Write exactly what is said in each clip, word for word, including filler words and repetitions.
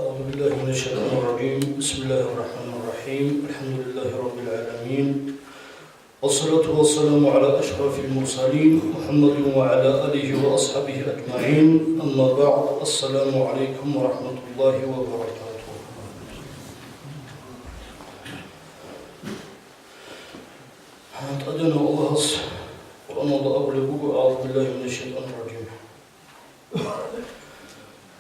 أعوذ بالله من الشيطان الرجيم. بسم الله الرحمن الرحيم. الحمد لله رب العالمين. والصلاة والسلام على أشرف المرسلين محمد وعلى آله وأصحابه أجمعين. أما بعد. السلام عليكم ورحمة الله وبركاته. ТӀадегӀанав Аллагьас Къуръаналда абулеб буго: أعوذ بالله من الشيطان الرجيم.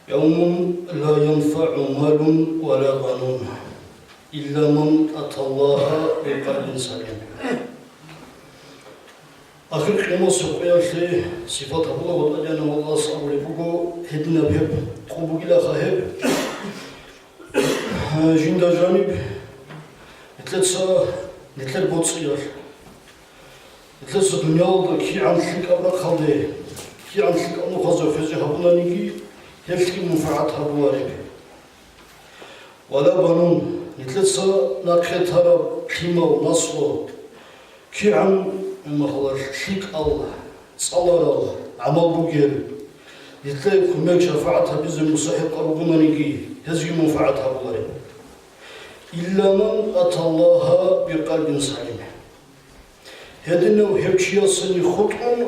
يوم لا ينفع مال ولا بنون إلا من أتى الله بقلب سليم. Ахир къиямасеб къоялъе сипат гьабулаго ТӀадегӀанав Аллагьас абулеб буго, гьединаб гьеб къо бугилаха гьеб, жинда жаниб, нилъеца, нилъер боцӀиялъ. Нилъеца дуниялалда кигӀан лъикӀаб рахъалде, кигӀан лъикӀаб нухазе хвезе гьабунаниги, гьелъги мунфагӀат гьабулареб. Вала банун, нилъеца нахъе тараб лъимал, наслу, кигӀан махалал лъикӀал, цӀаларал, гӀамал бугел, нилъее кумек-шафагӀат гьабизе мусахӀикъал ругонаниги, гьезги мунфагӀат гьабулареб. Илла ман аталлагьа бикъалбин салим. Гьединав гьев чиясани хутӀун,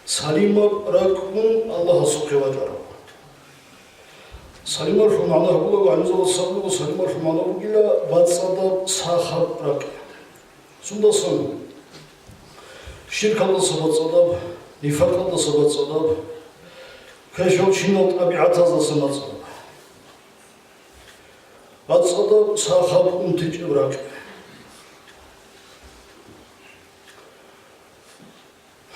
салимаб ракӀгун Аллагьасухъе вачӀарав. Салималъул магӀна гьабулаго, гӀалимзабаз сабулаго, салималъул магӀна бугила бацӀцӀадаб сахаб ракӀ. Сундасан? Ширкалдаса бацӀцӀадаб, нифакъалдаса бацӀцӀадаб, квешал чинал тӀабигӀатаздаса бацӀцӀадаб. БацӀцӀадаб сахаб унтичӀеб ракӀ.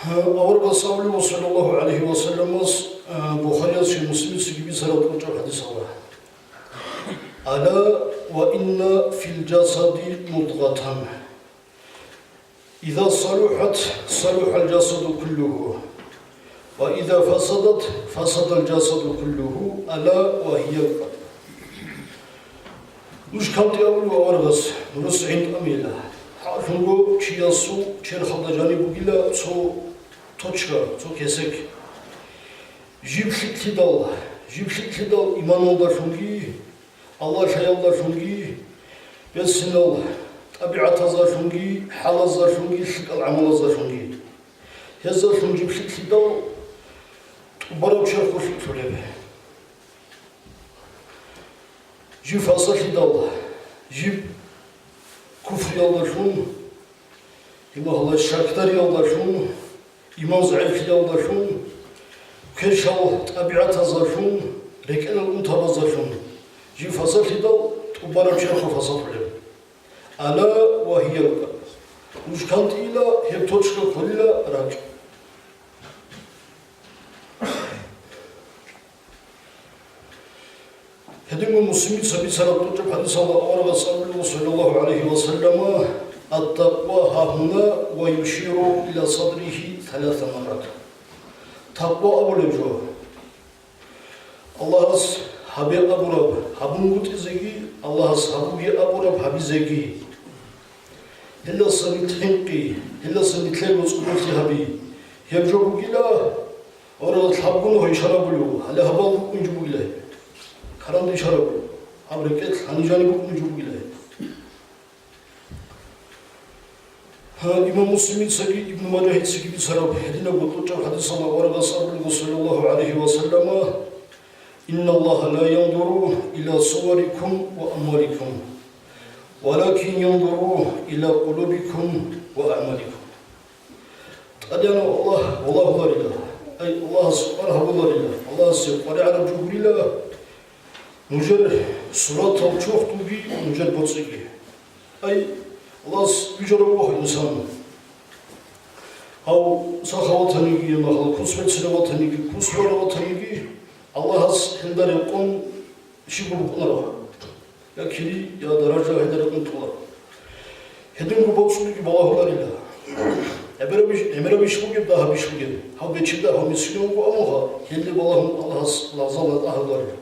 Аварагас абулеб, саллаллагьу гӀалайгьи ва салламас, а, Бухариясги Муслимицаги бицараб кьучӀаб хӀадисалда: «Ала ва инна фил жасади мудгъатан. Иза салухӀат, салухӀал жасаду куллугьу. Ва иза фасадат, фасадал жасаду куллугьу, ала ва гьиял къалб». Нуж кантӀи абулев аварагас, нужеца гӀинтӀамила. ХӀакълъунго чиясул черхалда жаниб бугила цо точка, цо кесек. Жиб лъикӀлъидал, жиб лъикӀлъидал иманалдалъунги, Аллагь лъаялдалъунги, берцинал тӀабигӀатаздалъунги, хӀалаздалъунги, лъикӀал гӀамалаздалъунги. Гьезалъун жиб лъикӀлъидал тӀубараб черхго лъикӀлъулеб. Жиб фасалъидал, жиб куфриялдалъун, имагьлай щакдариялдалъун, иман загӀиплъиялдалъун, квешал тӀабигӀатаздалъун, рекӀелал унтабаздалъун жиб фасалъидал тӀубараб черхго фасалъулеб. Ала ва гьиял къалб. Нуж кантӀила, гьеб точка кколила ракӀ. Гьединго Муслимица бицараб кьучӀаб хӀадисалда аварагас абулеб, саллаллагьу гӀалайгьи ва саллама: «Ат-такъва гьагьуна», ва юширу иля садригьи саласа маррат. Такъва абулеб жо. Аллагьас гьабе абураб, гьабунгутӀизеги, Аллагьас гьабуге абураб гьабизеги. Гьелдаса нилъ хӀинкъи, гьелдаса нилъего цӀодорлъи гьаби. Гьеб жо бугила, аварагас лъабго нухалъ ишарабулев, гьале гьабал букӀунчӀо бугила гьеб. Каранда ишарабулев. Гьаб рекӀелъ гьаниб жаниб букӀунчӀо бугила гьеб. Гьа, имам Муслимицаги Ибну Мажагьицаги бицараб гьединабго кьучӀаб хӀадисалда аварагас абулеб, саллаллагьу гӀалайгьи ва саллама: «Инналлагьа ла яндуру иля суварикум ва амваликум, валакин яндуру иля къулубикум ва аъмаликум». ТӀадегӀанав Аллагь валагьуларила, ай, Аллагьас кӀвар гьабуларила, Аллагьасе къваригӀараб жо гурила нужер суратал чорхдулги, нужер боцӀиги. Ай, Аллагьас вижарав вуго инсан. Гьав сахав ватаниги, махала кус берцинав ватаниги, кус барав ватаниги, Аллагьас гьелда рекъон щибго букӀунаро. Я кири, я даража гьелда рекъон ккола. Гьединго боцӀулги балагьуларила. ГӀемераб иш, гӀемераб иш бугеб, дагьаб иш бугеб, гьав бечедав, гьав мискинав вуго абунха, гьелде балагьун Аллагьас лагъзал гьаруларила.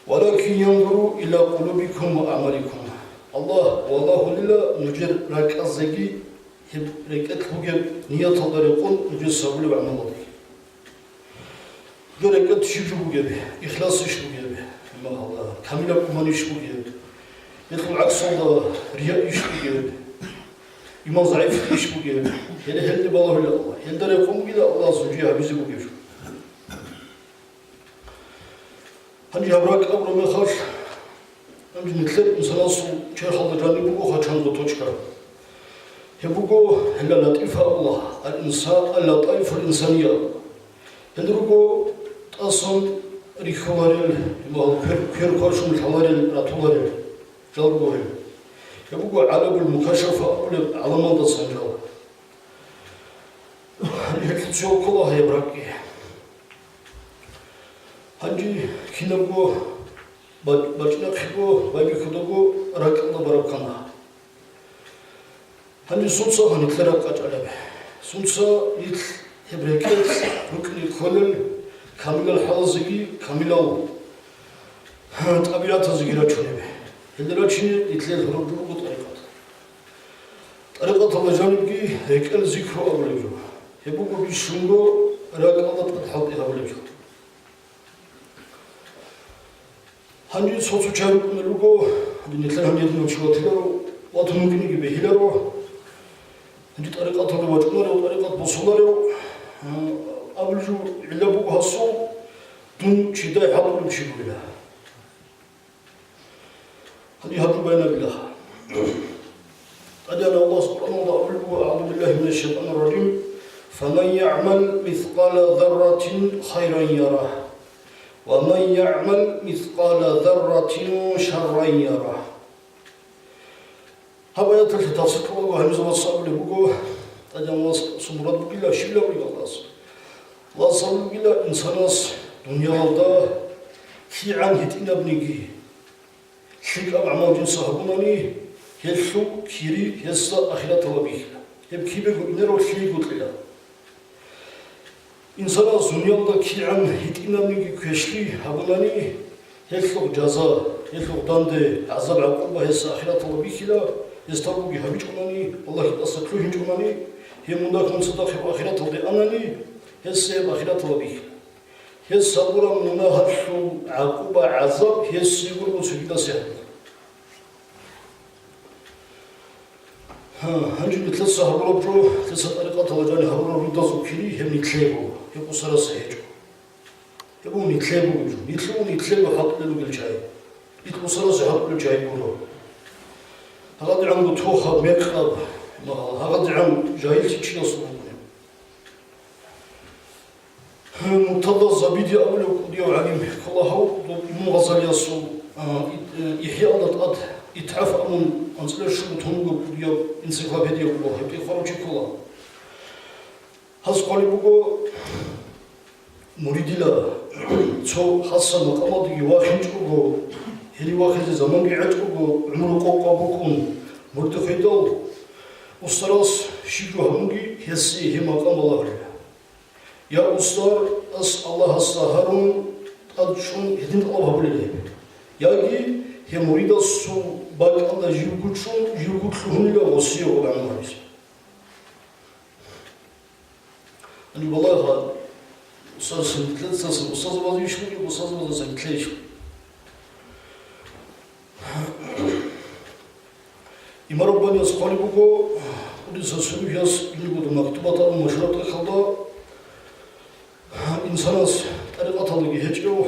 «Валакин яндуру иля къулубикум ва аъмаликум». Аллагь валагьулила нужер ракӀазеги, гьеб рекӀелъ бугеб нияталда рекъон нужер сабулеб гӀамалалги. Нужер рекӀелъ щиб жо бугеб, ихласищ бугеб, иман Аллагь. Камилаб иман иш бугеб? Гьелъул гӀаксалда рия иш бугеб? Иман загӀиплъи иш бугеб? Гьеле гьелде балагьула Аллагь. Гьелда рекъон бугила Аллагьас жуги гьабизе бугеб жо. Гьанже гьаб ракӀ абураб мехалъ, гьанже нилъер инсанасул черхалда жаниб буго хъачанго точка. Гьеб буго гьелда латӀифа Аллагь, ал-инса-, ал-латаифул инсания. Гьел руго тӀасан рихьуларел, имагьал квер-, квер-кваршун лъаларел, ратуларел жал руго гьел. Гьеб буго гӀаламул мукашафа абулеб гӀаламалдасан жал. Гьелъул цо ккола гьеб ракӀги. Гьанже кинабго бач-, бачӀинахъего байбихьудаго ракӀалда бараб ккана. Гьанже сунца гьаниб ракӀ къачӀалеб? Сунца нилъ гьеб рекӀелъ рукӀине кколел камилал хӀалазеги камилал тӀабигӀатазеги рачунеб? Гьелда рачине нилъер гьоркьоб руго тӀарикъат. ТӀарикъаталда жанибги рекӀел зикру абулеб жо. Гьеб буго бищунго ракӀалда тӀад хӀалтӀи гьабулеб жо. Гьанже цо-цо чагӀи рукӀунел руго, гьанже нилъер гьанир чи ватиларо, ватун вукӀинеги бегьиларо, гьанже тӀарикъаталда вачӀунарев, тӀарикъат босуларев, а, абулеб жо гӀилла буго гьасул, дун чидай хӀалтӀулев чи вугила. Гьанже гьаб жо баянабила. ТӀадегӀанав Аллагьас Къуръаналда абулеб буго: «أعوذ بالله من الشيطان الرجيم. فمن يعمل مثقال ذرة خيرا يره، ومن يعمل مثقال ذرة شرا يره». Гьаб аяталъе тафсир кьолаго гьаниб заман абулеб буго, ТӀадегӀанав Аллагьасул мурад бугила щибилан абулеб Аллагьас. Аллагьас абулеб бугила инсанас дуниялалда кигӀан гьитӀинабниги, лъикӀаб гӀамал жинца гьабунани, гьелъул кири гьесда ахираталда бихьила. Гьеб кибего инарго лъиего кьела. Инсанас дуниялда кигӀан гьитӀинабниги квешлъи гьабунани, гьелъул жаза, гьелъул данде, гӀазаб-гӀакъуба гьесда ахираталда бихьила, гьес тавбуги гьабичӀонани, Аллагьасда лъугьинчӀонани, гьеб мунагьалъун цадахъ гьеб ахираталде анани, гьесда гьеб ахираталда бихьила. Гьес гьабураб мунагьалъул гӀакъуба-гӀазаб гьесие гуро цогидасе гьабула. Гьа, гьанже нилъеца гьабураб жо, нилъеца тӀарикъаталда жаниб гьабураб жо, дазул кири гьеб нилъее буго, гьеб устарасе гьечӀо. Гьеб буго нилъее бугеб жо. Нилъее, нилъее хӀалтӀулел ругел чагӀи. Нилъ устарасе хӀалтӀулел чагӀи гуро. ГьагъадигӀанго тохаб, мекъаб, гьагъадигӀан жагьиллъи чиясул буго. Муртаза Забиди абулев кӀудияв гӀалим ккола гьав, доб Имам Гъазалиясул, а, и-, э, ИхӀяалда тӀад ИтхӀаф абун анцӀила щуго томго кӀудияв энциклопедия буго, гьеб тӀехь хварав чи ккола. Гьас хъвалеб буго, муридила цо хасаб макъамалдеги вахинчӀого, гьенив вахизе заманги гӀечӀого, гӀумру къокъаб букӀун, муридахъейдал, устарас щиб жо гьабунги гьесие гьеб макъам балагьулеб. Я устар, ас Аллагьасда гьарун тӀад чӀун гьедин тӀалаб гьабулеб. Яги гьев муридасул бакӀалда живго чӀун, живго лъугьунила гъосие гъоб гӀамал гьабизе. Гьаниб балагьа, устарас нилъеца, устарзабаз иш бугеб, устарзабаз нилъее иш бугеб. Имам Раббаниялъ хъвалеб буго, Къуддиса сирругьу, гьес жиндирго мактубат абун машгьураб тӀехьалда, инсанас тӀарикъаталдаги гьечӀев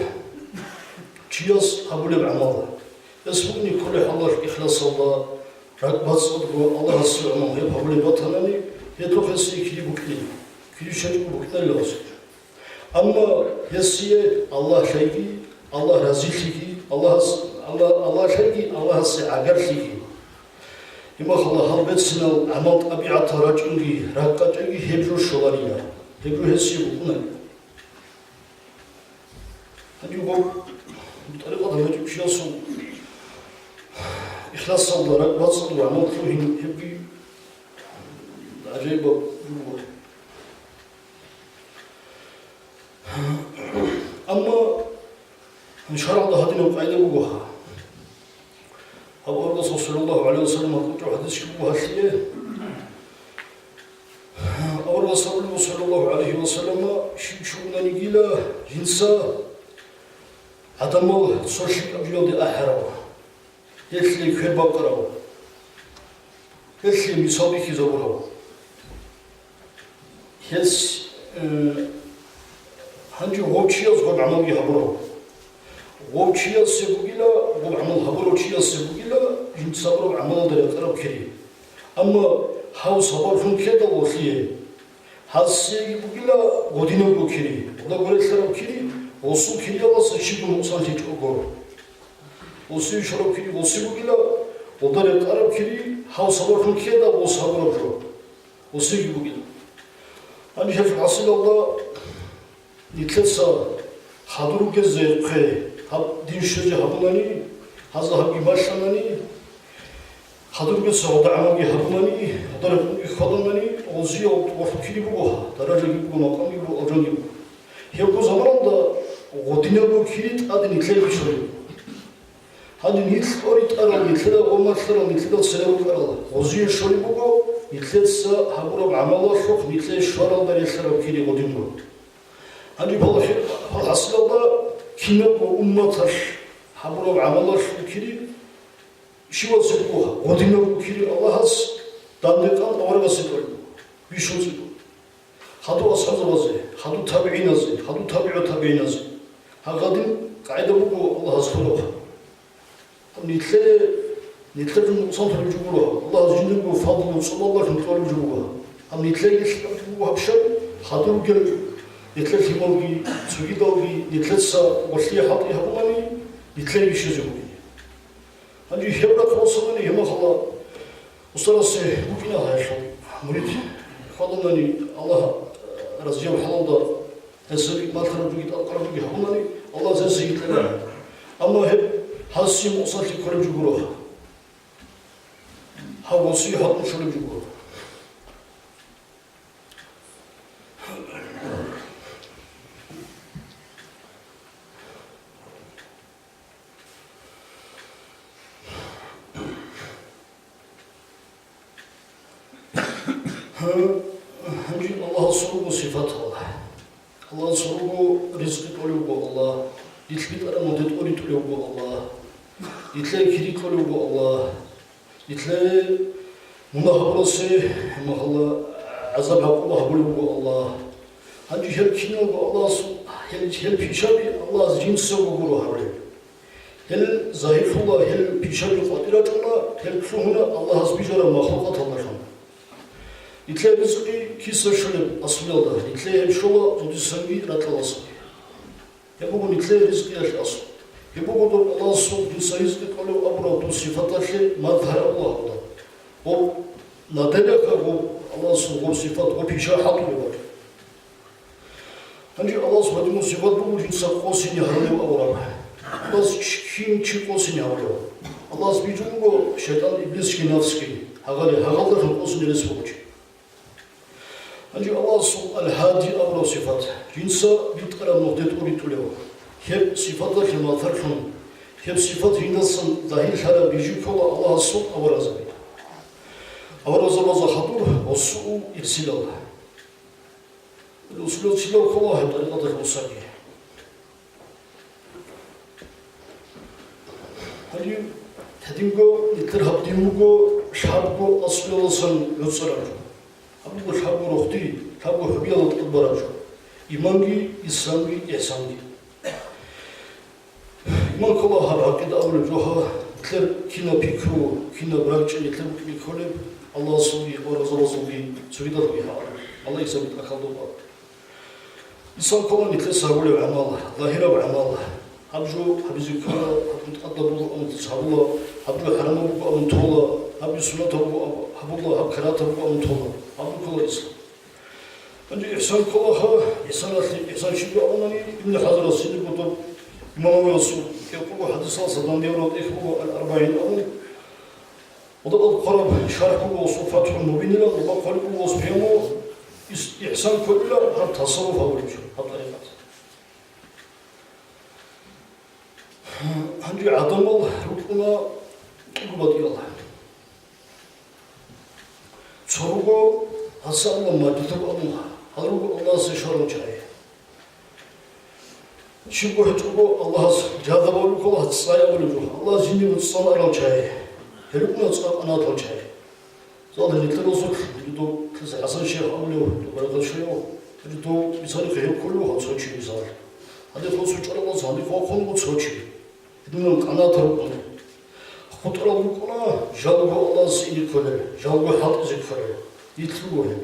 чияс гьабулеб гӀамал. Гьес бугни кколеб хӀалалъ ихласалда, ракӀбацӀцӀадго Аллагьасе гӀоло гьеб гьабулеб батанани, гьелъухъ гьесие кири букӀинила, кири щвечӀого букӀиналила гьесие. Амма гьесие Аллагь лъайги, Аллагь разилъиги, Аллагьас-, Аллагь, Аллагь лъайги, Аллагьасе гӀагарлъиги. Имахъала гьал берцинал гӀамал-тӀабигӀатал рачӀунги, ракӀкъачӀеги гьеб жо щоларила, гьеб жо гьесие букӀунарила. Гьаниб гъоб тӀарикъаталда гьечӀев чиясул ихласалда ракӀбацӀцӀадго гӀамал лъугьин гьебги гӀажаибаб жо буго. Амма шаргӀалда гьадинаб къайда буго гьа. Гьаб аварагасул саллаллагьу гӀалайгьи ва саллам гьабураб хӀадис щиб буго гьалъие? Аварагас абулеб саллаллагьу гӀалайгьи ва саллама, щив чи вугониги жинца ГӀадамал цо лъикӀаб жоялде ахӀарав, гьелъие квербакъарав, гьелъие мисал бихьизабурав. Гьес, э, гьанже гъов чияс гъоб гӀамалги гьабурав. Гъов чиясе бугила, гъоб гӀамал гьабурав чиясе бугила, жинца гьабураб гӀамалалда рекъараб кири. Амма гьав сабаблъун ккедал гъолъие, гьасиеги бугила гъодинабго кири, гъода гурелъараб кири, гъосул кириялдаса щибго нукъсан лъичӀого. Гъосие щвараб кири гъосе бугила, гъода рекъараб кири, гьав сабаблъун ккедал гъос гьабураб жо гъосиеги бугила. Гьанже гьеб хӀасилалда, нилъеца хадур ругезехъе гьаб дин щвезе гьабунани, гьазда гьабги малъанани, хадур ругезехъе гъода гӀамалги гьабунани, гъода рекъунги хьваданани, гъозие гъолъул кири буго гьа, даражаги буго, макъамги буго, алжанги буго. Гьебго заманалда гъодинабго кири тӀаде нилъее щолеб. Гьанже нилъ тӀоритӀарал, нилъеда гъомалъарал, нилъеда цере рукӀарал гъозие щолеб буго, нилъеца гьабураб гӀамалалъухъ нилъее щваралда релълъараб кири гъодинго. Гьанже пал-, палхӀасилалда кинабго умматалъ гьабураб гӀамалалъул кири щивазе буго, гъодинабго кири Аллагьас данде къан аварагасе кьолеб буго, бищун цӀикӀкӀун. Хадур асхӀабзабазе, хадур табигӀиназе, хадур табигӀу-табигӀиназе. Гьагъадин къагӀида буго Аллагьас кьураб. Гьаб нилъее, нилъер жо нукъсан лъураб жо гуро, Аллагьас жиндирго фадлу цӀобалдалъун кьолеб жо буго. Гьаб нилъееги лъикӀаб жо буго гьаб щай, хадурги, нилъер лъималги, цогидалги, нилъеца гъолъие хӀалтӀи гьабунани, нилъееги щвезе бугин. Гьанже гьеб рахъ босанани гьеб мехалда устарасе букӀина гьелъул мурид хьваданани, Аллагь разияб хӀалалда гьесие малъараб жоги тӀадкъараб жоги гьабунани, Аллагьас гьесие йикьана. Амма гьеб гьасие мукъсанлъи кколеб жо гуро. Гьав гъосие хӀалтӀун щолеб жо гуро. Гьанже Аллагьасул руго сифатал. Аллагьасул руго ризкъи кьолев вуго Аллагь, нилъ битӀараб мунагьалде тӀоритӀулев вуго Аллагь, нилъее кири кьолев вуго Аллагь. Нилъее мунагь гьабурасе гьеб мехалда гӀазаб-гӀакъуба гьабулев вуго Аллагь. Гьанже гьел киналго Аллагьас, гьел, гьел пишаби Аллагьас жинцаго гуро гьарулел. Гьел загьирлъула, гьел пишаби къватӀир рачӀуна, гьел лъугьуна Аллагьас бижараб махлукъаталдалъун. Нилъее ризкъи киса щолеб асулалда, нилъее гьеб щола зодисанги ракьалдасанги. Гьеб буго нилъее ризкъиялъе асул. Гьеб буго доб Аллагьасул жинца ризкъи кьолев абураб доб сифаталъе мадгьар абула гьабула. Гъоб наделяха гъоб Аллагьасул гъоб сифат, гъоб пиша хӀалтӀулеб бачӀун. Гьанже Аллагьас гьадинаб сифат буго жинца къосине гьарулев абураб. Аллагьас кин чи къосине гьарулев? Аллагьас бижун буго шайтӀан иблисги нафсги, гьагъали гьагъалдалъун къосине рес буго чи. Гьанже Аллагьасул Ал-Гьади абураб сифат, жинца битӀараб нухде тӀуритӀулев. Гьеб сифаталъе мадгьарлъун, гьеб сифат жиндасан загьирлъараб бижи ккола Аллагьасул аварагзаби. Аварагзабазда хадур ва суу ирсилал. Русулал цилал ккола гьеб тӀарикъаталъ усаги. Гьанив гьединго нилъер гьаб дин буго лъабго асулалдасан гӀуцӀараб жо. Гьаб буго лъабго рохти, лъабго хӀубиялда тӀад бараб жо: иманги, исламги, ихсанги. Иман ккола гьаб гӀакъида абулеб жо гьаб, нилъер кинаб пикру, кинаб ракӀчӀей нилъер букӀине кколеб, Аллагьасулги аварагзабазулги цогидалги гьаб. Аллагь гьесаби тӀахьалда букӀа. Ислам ккола нилъеца гьабулеб гӀамал, загьираб гӀамал. Гьаб жо гьабизе ккола, гьаб жо тӀадаб буго абун гьабула, гьаб жо хӀарамаб буго абун тола, гьаб жо суннатаб буго аб-, гьабула, гьаб карагьатаб буго абун тола. Гьаб жо ккола ислам. Гьанже ихсан ккола гьаб, ихсаналъе, ихсан щиб абунани, Ибн ХӀажарас гьединго доб Имам Нававиясул кӀикъого хӀадисалдаса данде гьабураб тӀехь буго Ал-АрбагӀин абун. Гьудаб хъвараб шархӀ буго гъосул Фатхул Мубинилан, гьудаб хъвараб буго гъос прямо ис-, ихсан кколила гьаб тасаввуф гьабулеб жо, гьаб тӀарикъат. Гьанже гӀадамал рукӀуна кӀиго батӀиял. Цо руго гьасалла мажлисаб абун, гьал руго Аллагьасе щварал чагӀи. Щибго гьечӀого Аллагьас жагьда бавлукъала, цӀай абулеб жо. Аллагьас жиндир цӀан арал чагӀи, гьелукъуна цӀа къанагӀатал чагӀи. Цо гьеле росулъ, гьеле дов Хъиза ХӀасан шейх абулев, дов баракат щвев, гьеле дов мисалихъе гьев кколев цо чи мисал. Гьаниб хосучӀарабаз гьаниб вахъун цо чи. Гьединал къанагӀатал рукъуна. ХутӀарал рукъуна, жалго Аллагьасе ине кколел, жалго хӀалтӀизе кколел. Нилъ руго гьел.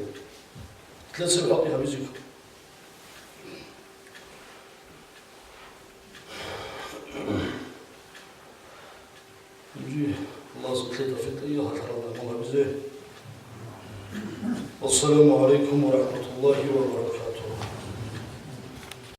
Нилъеца хӀалтӀи гьабизе кколел. Жи, Аллагьас нилъее тавфикъ кьеги, гьалъаралда гьабизе. Ассаламу гӀалайкум ва рахӀматуллагьи ва баракатугьу.